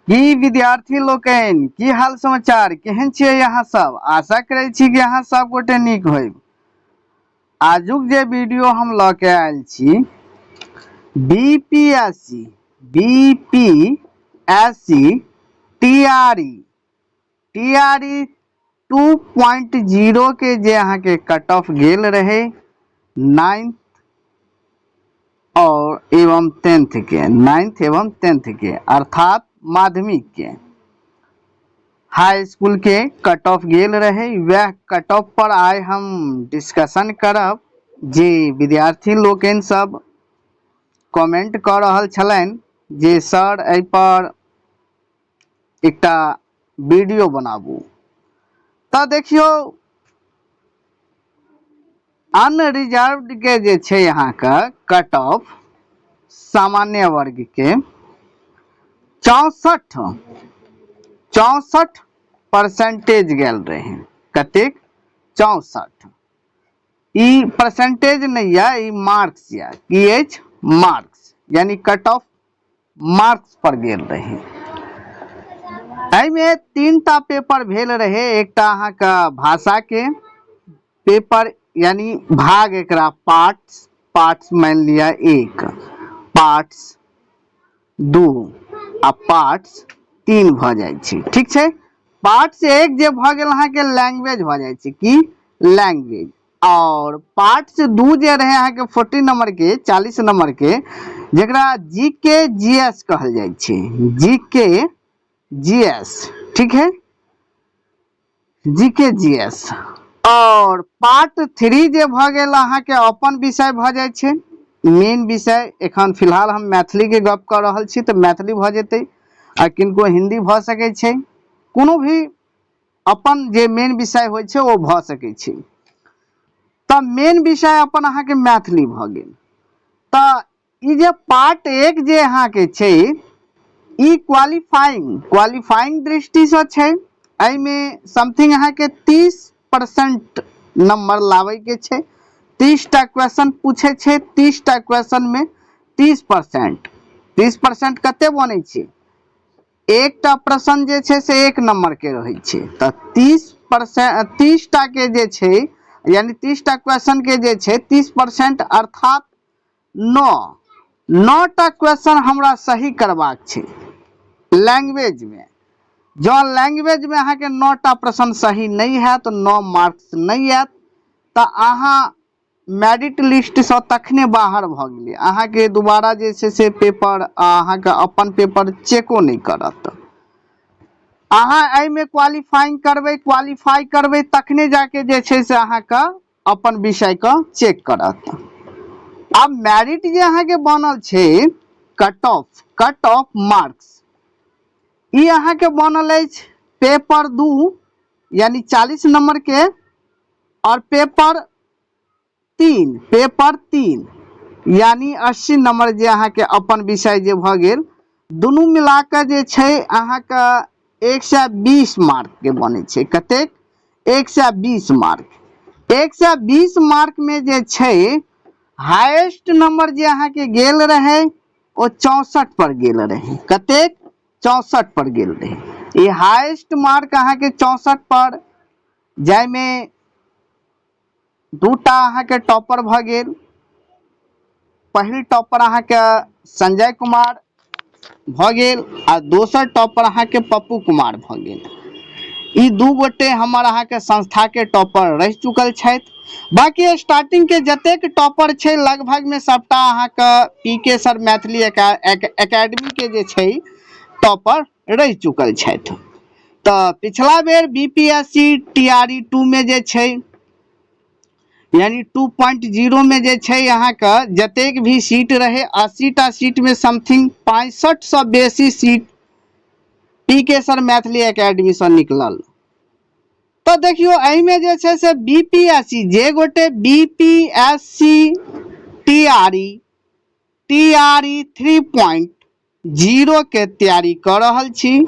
की विद्यार्थी लोकनि, की हाल समाचार, केहन छियै अहाँ सब? आशा करै छी कि अहाँ सब गोटे नीक होइब। आजुक जे वीडियो हम लऽ के आयल छी, बीपीएससी बीपीएससी टीआरई टीआरई 2.0 के जे अहाँके कट ऑफ गेल रहे नाइन्थ और एवं टेंथ के, नाइन्थ एवं टेंथ के, अर्थात माध्यमिक के, हाई स्कूल के कट ऑफ गेल रहे, वह कट ऑफ पर आइ हम डिस्कशन करब। जे विद्यार्थी लोकनि सब कमेंट कऽ रहल छलनि जे सर, एहि पर एकटा वीडियो बनाबू, तऽ देखियौ, अनरिजर्व्ड के जे छै अहाँके कट ऑफ, सामान्य वर्ग के 64 परसेंटेज गेल रहे। कतेक? 64। ई परसेंटेज नहि यऽ, ई मार्क्स यऽ। की अछि? मार्क्स, यानी कट ऑफ मार्क्स पर गेल रहे। एहिमे तीन टा पेपर भेल रहे। एकटा अहाँके भाषा के पेपर, यानी भाग, एकरा पार्ट्स, पार्ट्स मान लिअ एक, पार्ट्स दू आ पार्ट्स तीन भऽ जाइ छै। ठीक छै? पार्ट्स एक जे भऽ गेल अहाँके, लैंग्वेज भऽ जाइ छै। की? लैंग्वेज। और पार्ट दू जे रहे अहाँके 40 नंबर के, 40 नंबर के, जकरा जी के जी एस कहल जाइ छै, जी के जी एस। ठीक है? जी के जी एस। और पार्ट थ्री जे भऽ गेल अहाँके, अपन विषय भऽ जाइ छै, मेन विषय। एखन फिलहाल हम मैथिलीके गप कऽ रहल छी तऽ मैथिली भऽ जेतै, आ किनको हिन्दी भऽ सकै छै। कोनो भी अपन जे मेन विषय होइ छै, ओ भऽ सकै छै। तऽ मेन विषय अपन अहाँके मैथिली भऽ गेल। तऽ ई जे पार्ट एक जे अहाँके छै, ई क्वालिफाइंग क्वालिफाइंग दृष्टिसँ छै। एहिमे समथिंग अहाँके 30% नंबर लाबैके छै। 30टा क्वेश्चन पूछै छै। 30टा क्वेश्चनमे 30%। 30% कते बनै छै? एकटा प्रश्न जे छै से एक नंबर के रहै छै, तऽ 30%, 30टा के जे छै, यानी 30टा क्वेश्चन के जे छै 30%, अर्थात नओ नओ टा क्वेश्चन हमरा सही करबाक छै लैंग्वेजमे। जँ लैंग्वेजमे अहाँके नओ टा प्रश्न सही नहि हैत, नओ मार्क्स नहि आयत, तऽ अहाँ मेरिट लिस्टसँ तखने बाहर भऽ गेलियै। अहाँके दोबारा जे छै से पेपर, अहाँके अपन पेपर चेको नहि करत। अहाँ एहिमे क्वालिफाइंग करबै, क्वालिफाई करबै, तखने जाके जे छै से अहाँके अपन विषयके चेक करत। आब मेरिट जे अहाँके बनल छै, कट ऑफ मार्क्स, ई अहाँके बनल अछि पेपर दू, यानी 40 नंबर के, और पेपर तीन, पेपर तीन यानी 80 नंबर जे अहाँके अपन विषय जे भऽ गेल, दुनू मिला कऽ जे छै अहाँके 120 मार्क के बनै छै। कतेक? 120 मार्क। 120 मार्क में जे छै, हाईएस्ट नंबर जे अहाँके गेल रहे, ओ 64 पर गेल रहे। कतेक? 64 पर गेल रहे। ई हाईएस्ट मार्क अहाँके 64 पर, जाहिमे दूटा अहाँके टॉपर भऽ गेल। पहिल टॉपर अहाँके संजय कुमार भऽ गेल आ दोसर टॉपर अहाँके पप्पू कुमार भऽ गेल। ई दू गोटे हमर अहाँके संस्थाके टॉपर रहि चुकल छथि। बाकी स्टार्टिंग के जतेक टॉपर छै, लगभग में सबटा अहाँके पी के सर मैथिली एकेडमी के जे छै टॉपर रहि चुकल छथि। तऽ पिछला बेर बीपीएससी टीआरई 2 में जे छै, यानी 2.0 में जे छै, अहाँके जतेक भी सीट रहे, 80टा सीट में समथिंग 65 सँ बेसी सीट पी के सर मैथिली एकेडमी सँ निकलल। तऽ देखियौ, एहिमे जे छै से बीपीएससी, जे गोटे बीपीएससी टीआरई टीआरई 3.0 के तैयारी कऽ रहल छी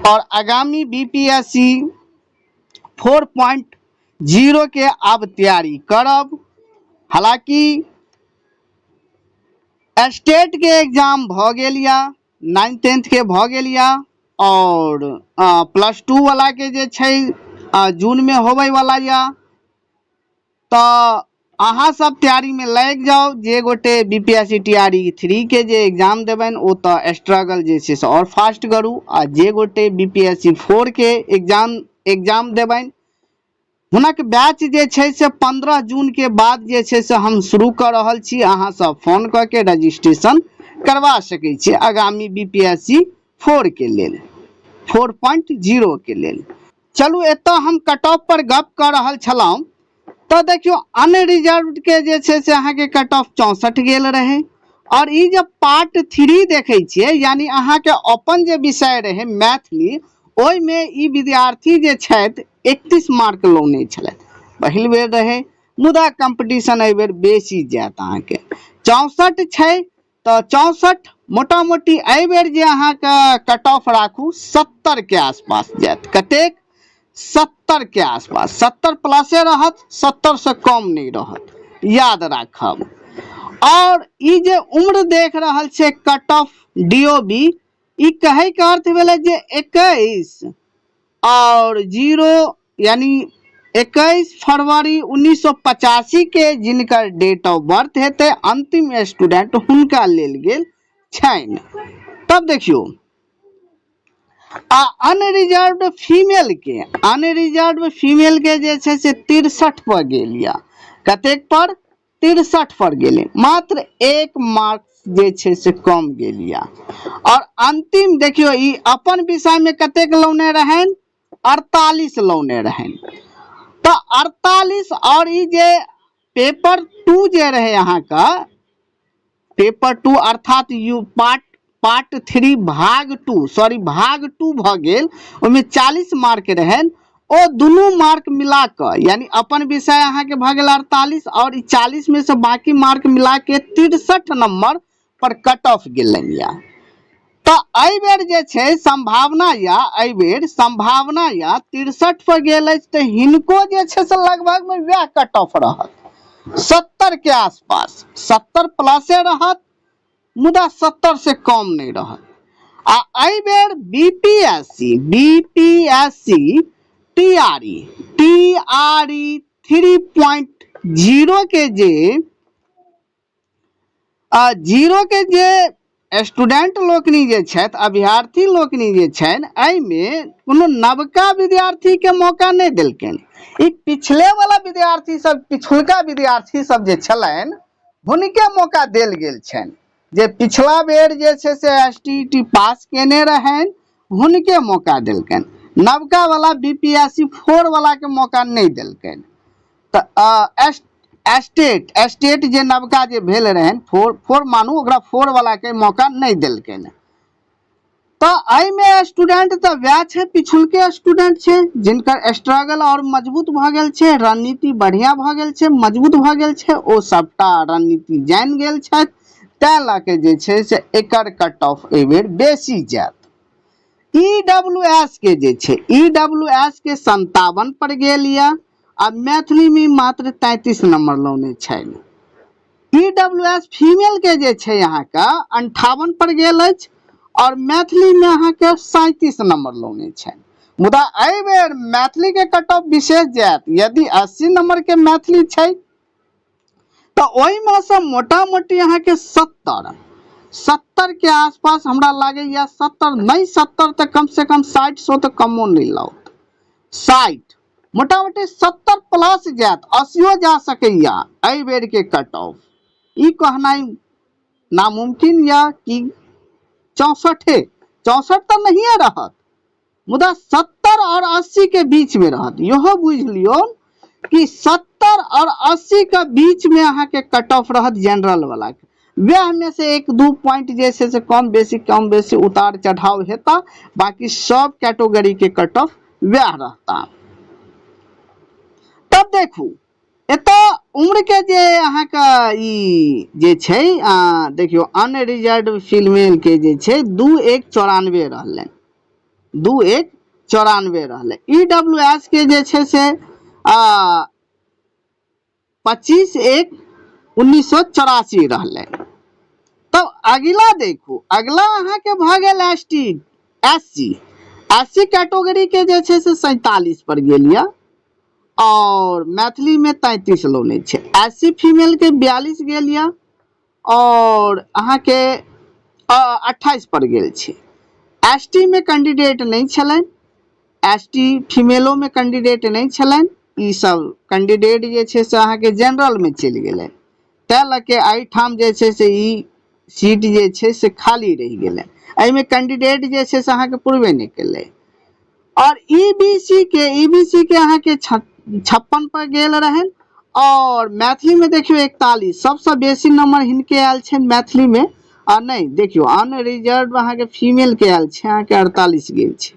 और आगामी बीपीएससी 4.0 के आब तैयारी करब, हालांकि स्टेट के एग्जाम भऽ गेल या नाइन टेंथ के भऽ गेल या आओर प्लस टू वलाके जे छै जूनमे होबयवला यऽ। तऽ अहाँ सब तैयारीमे लागि जाउ। जे गोटे B P S C T R E 3 के जे एग्जाम देबनि ओ तऽ स्ट्रगल जे छै से आओर फास्ट करू, आ जे गोटे बी पी एस सी 4 के एग्जाम एग्जाम देबनि हुनक बैच जे छै से 15 जून के बाद जे छै से हम शुरू कऽ रहल छी। अहाँ सब फोन कऽ के रजिस्ट्रेशन करवा सकै छी आगामी बी पी एस सी 4 के लेल, 4.0 के लेल। चलू, एतऽ हम कट ऑफ पर गप कऽ रहल छलहुँ। तऽ देखियौ, अनरिजर्व के जे छै से अहाँके कट ऑफ 64 गेल रहै। आओर ई जे पार्ट 3 देखै छियै, यानी अहाँके अपन जे विषय रहै मैथिली, ओहिमे ई विद्यार्थी जे छथि 31 मार्क लौने छलथि। पहिल बेर रहै, मुदा कम्पटिशन एहि बेर बेसी जायत। अहाँके 64 छै तऽ 64 मोटा मोटी एहि बेर जे अहाँके कट ऑफ राखू 70 के आसपास जायत। कतेक? 70 के आसपास, 70 प्लसे रहत, 70 से कम नहि रहत, याद राखब। और ई जे उम्र देख रहल छै कट ऑफ डीओबी, ई कहै के अर्थ भेलै जे 21 और 0, यानी 21 फरवरी 1985 के जिनकर डेट ऑफ बर्थ हेतै अंतिम स्टूडेंट, हुनका लेल गेल छनि। तब देखियौ, आ अनरिजर्व फीमेल के, अनरिजर्व फीमेल के जे छै से 63 पर गेल यऽ। कतेक पर? 63 पर गेलै, मात्र 1 मार्क्स जे छै से कम गेल यऽ। और अंतिम देखियौ, ई अपन विषय में कतेक लौने रहनि? 48 लौने रहनि। तऽ 48। और ई जे पेपर 2 जे रहै अहाँके, पेपर 2 अर्थात यू पार्ट पार्ट 3 भाग 2, सॉरी, भाग 2 भऽ गेल, ओहिमे 40 मार्क रहनि। ओ दुनू मार्क मिला कऽ, यानी अपन विषय अहाँके भऽ गेल 48 और ई 40 में से बाकी मार्क मिला के 63 नंबर पर कट ऑफ गेलनि या। तऽ एहि बेर जे छै संभावना या, एहि बेर संभावना या 63 पर गेल अछि, तऽ हिनको जे छै से लगभग में वएह कट ऑफ रहत, 70 के आसपास, 70 प्लसे रहत, मुदा 70 से कम नहि रहत। आ एहि बेर बीपीएससी बीपीएससी टीआरई टीआरई 3.0 के जे 0 के जे स्टूडेंट लोकनि जे छथि, अभ्यर्थी लोकनि जे छनि, एहिमे कोनो नवका विद्यार्थीके मौका नहि देलकनि। ई पिछले वाला विद्यार्थी सब, पिछुलका विद्यार्थी सब जे छलनि, हुनके मौका देल गेल छनि। जे पिछला बेर जे छै से एस टी टी पास केने रहनि, हुनके मौका देलकनि। नवका वाला बी पी एस सी 4 वाला के मौका नहि देलकनि। तऽ स्टेट स्टेट जे नवका जे भेल रहनि, 4 4 मानू ओकरा, 4 वाला के मौका नहि देलकनि। तऽ एहिमे स्टूडेंट तऽ वएह छै, पिछुलके स्टूडेंट छै, जिनकर स्ट्रगल आओर मजबूत भऽ गेल छै, रणनीति बढ़िआँ भऽ गेल छै, मजबूत भऽ गेल छै, ओ सबटा रणनीति जानि गेल छथि। तैं लऽ के जे छै से एकर कट ऑफ एहिबेर बेसी जायत। ई डब्ल्यू एस के जे छै, ई डब्ल्यू एस के 57 पर गेल यऽ आ मैथिलीमे मात्र 33 नंबर लौने छनि। ई डब्ल्यू एस फीमेल के जे छै अहाँके 58 पर गेल अछि और मैथिली में अहाँके 37 नंबर लौने छनि। मुदा एहि बेर मैथिली के कट ऑफ विशेष जायत। यदि 80 नंबर के मैथिली छै तऽ ओहिमे से मोटा मोटी अहाँके 70 के आसपास हमरा लागैया, 70 नहि, 70 तऽ कम से कम 60 सौ तऽ कमो नहि लाउत। 60, मोटा मोटी 70 प्लस जायत, 80 जा सकैया एहि बेर के कट ऑफ। ई कहनाइ नामुमकिन या कि 64, 64 तऽ नहिए रहत, मुदा 70 और 80 के बीच में रहत। इहो बुझि लियौ कि 70 और 80 के बीच में अहाँके कट ऑफ रहत जनरल वाला के। वएह में से 1-2 पॉइंट जे छै से कम बेसी उतार चढ़ाव हेता, बाकी सब कैटेगरी के कट ऑफ वएह रहता। तब देखू, एतऽ उम्र के जे अहाँके ई जे छै, देखियौ, अनरिजर्व फीमेल के जे छै 2/1/94 रहलै, 2/1/94 रहलै। ई डब्ल्यू एस के जे छै से 25/1/1984 रहलै। तब अगिला देखू, अगला अहाँके भऽ गेल S T S C, S C कैटेगरीके जे छै से 47 पर गेल यऽ आओर मैथिलीमे 33 लौने छै। एस सी फीमेलके 42 गेल यऽ आओर अहाँके 28 पर गेल छै। एस टी मे कैंडिडेट नहि छलनि, एस टी फीमेलोमे कैंडिडेट नहि छलनि। ई सब कैंडिडेट जे छै से अहाँके जनरलमे चलि गेलनि, ताहि लऽ के एहिठाम जे छै से ई सीट जे छै से खाली रहि गेलै। एहिमे कैंडिडेट जे छै से अहाँके पुरबे नहि केलै। आओर ई बी सी के, ई बी सी के अहाँके 56 पर गेल रहनि आओर मैथिलीमे देखियौ 41, सबसँ बेसी नंबर हिनके आयल छनि मैथिलीमे। आ नहि देखियौ, अनरिजर्व अहाँके फीमेलके आयल छै, अहाँके 48 गेल छै,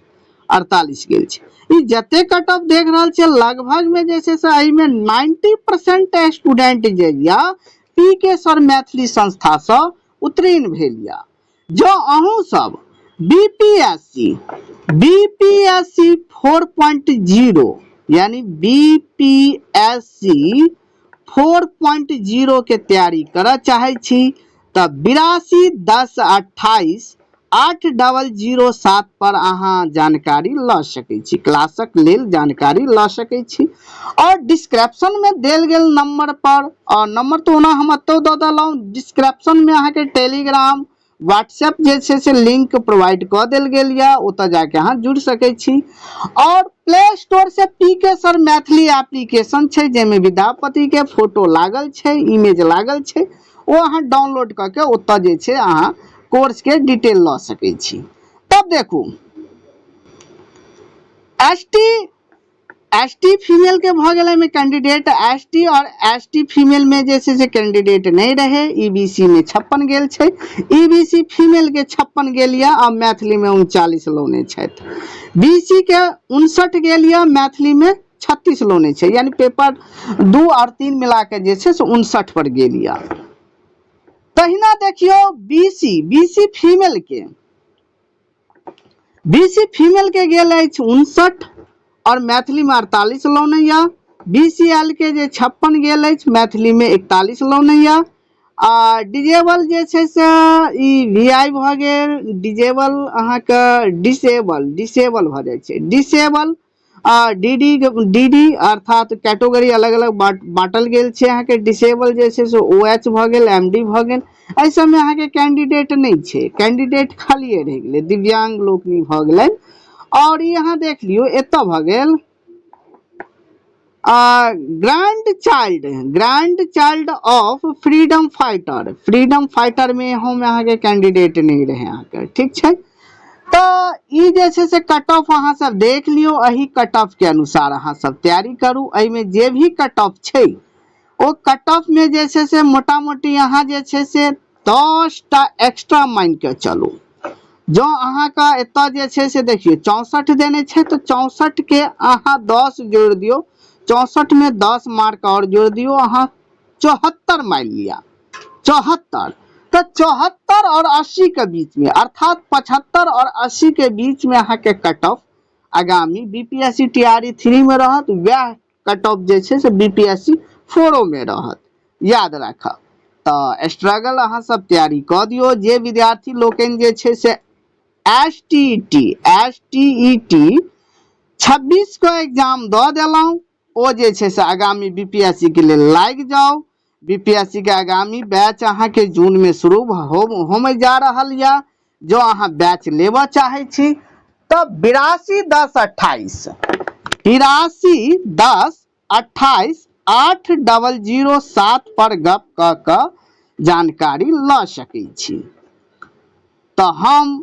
48 गेल छै। ई जते कट ऑफ देख रहल छियै, लगभगमे जे छै से एहिमे 90% स्टूडेंट जे यऽ पी के सर मैथिली संस्थासँ उत्तीर्ण भेल यऽ। जँ अहूँ सब बीपीएससी, बीपीएससी 4.0 यानी बीपीएससी 4.0 के तैयारी करऽ चाहै छी तऽ 82 10 28 8007 पर अहाँ जानकारी लऽ सकै छी, क्लासक लेल जानकारी लऽ सकै छी। आओर डिस्क्रिप्शनमे देल गेल नंबर पर, आओर नंबर तऽ ओना हम एतौ दऽ देलहुँ, डिस्क्रिप्शनमे अहाँके टेलीग्राम व्हाट्सएप जे छै से लिंक प्रोवाइड कऽ देल गेल यऽ, ओतऽ जाके अहाँ जुड़ि सकै छी। आओर प्ले स्टोर से पी के सर मैथिली एप्लीकेशन छै, जाहिमे विद्यापतिके फोटो लागल छै, इमेज लागल छै, ओ अहाँ डाउनलोड कऽ के ओतऽ जे छै अहाँ कोर्सके डिटेल लऽ सकै छी। तब देखू, S T, S T female के भऽ गेलै एहिमे कैंडिडेट। एस टी आओर एस टी फीमेल में जे छै से कैंडिडेट नहि रहे। ई बी सी में 56 गेल छै, ई बी सी फीमेल के 56 गेल यऽ आ मैथिली में 39 लौने छथि। बी सी के 59 गेल यऽ, मैथिली में 36 लौने छै, यानी पेपर 2 आओर 3 मिला के जे छै से 59 पर गेल यऽ। तहिना देखियौ B C, B C female के, बी सी फीमेल के गेल अछि 59 और मैथिली में 48 लौने यऽ। बी सी एल के जे 56 गेल अछि, मैथिली में 41 लौने यऽ। आ डिजेबल जे छै से ई वी आई भऽ गेल, डिजेबल अहाँके डिसेबल, डिसेबल भऽ जाइ छै, डिसेबल आ डी डी, डी डी अर्थात कैटेगरी अलग अलग बाँटल गेल छै अहाँके। डिसेबल जे छै से ओ एच भऽ गेल, एम डी भऽ गेल, एहि सबमे अहाँके कैंडिडेट नहि छै, कैंडिडेट खालिए रहि गेलै, दिव्यांग लोकनि भऽ गेलै। आओर ई अहाँ देख लियौ, एतऽ भऽ गेल grand child, grand child of freedom fighter, freedom fighter में हम अहाँके कैंडिडेट नहि रहै अहाँके, ठीक छै। तऽ ई जे छै से कट ऑफ अहाँ सब देख लियौ, एहि कट ऑफ के अनुसार अहाँ सब तैयारी करू। एहिमे जे भी कट ऑफ छै ओ कट ऑफ में जे छै से मोटा मोटी अहाँ जे छै से 10 टा एक्स्ट्रा मानि के चलू। जँ अहाँके एतऽ जे छै से देखियौ 64 देने छै तऽ 64 के अहाँ 10 जोड़ि दियौ, 64 में 10 मार्क आओर जोड़ि दियौ, अहाँ 74 मानि लिअ, 74 तऽ 74 और 80 के बीच में, अर्थात 75 और 80 के बीच में अहाँके कट ऑफ आगामी बीपीएससी टीआरई 3 में रहत, वएह कट ऑफ जे छै से बीपीएससी 4 में रहत, याद राखब। तऽ स्ट्रगल अहाँ सब तैयारी कऽ दियौ। जे विद्यार्थी लोकनि जे छै से S T T, S T E T 26 के एग्जाम दऽ देलहुँ, ओ जे छै से आगामी बीपीएससी के लेल लागि जाउ। बीपीएससी के आगामी बैच अहाँके जून में शुरू होमय जा रहल यऽ। जँ अहाँ बैच लेबऽ चाहै छी तऽ 82 10 28, 82 10 28 8007 पर गप कऽ कऽ जानकारी लऽ सकै छी। तऽ हम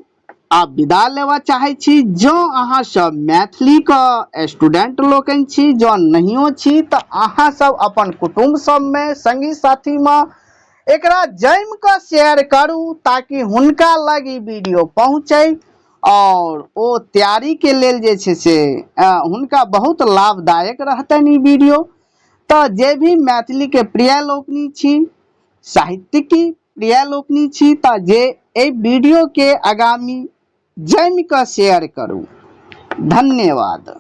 आब विदा लेबऽ चाहै छी। जँ अहाँ सब मैथिलीके स्टूडेंट लोकनि छी, जँ नहियो छी तऽ अहाँ सब अपन कुटुम्ब सबमे, संगी साथीमे एकरा जमि कऽ शेयर करू ताकि हुनका लग ई वीडियो पहुँचै आओर ओ तैयारीके लेल जे छै से हुनका बहुत लाभदायक रहतनि ई वीडियो। तऽ जे भी मैथिलीके प्रिय लोकनि छी, साहित्यिकी प्रिय लोकनि छी, तऽ जे एहि वीडियोके आगामी जमि कऽ शेयर करू। धन्यवाद।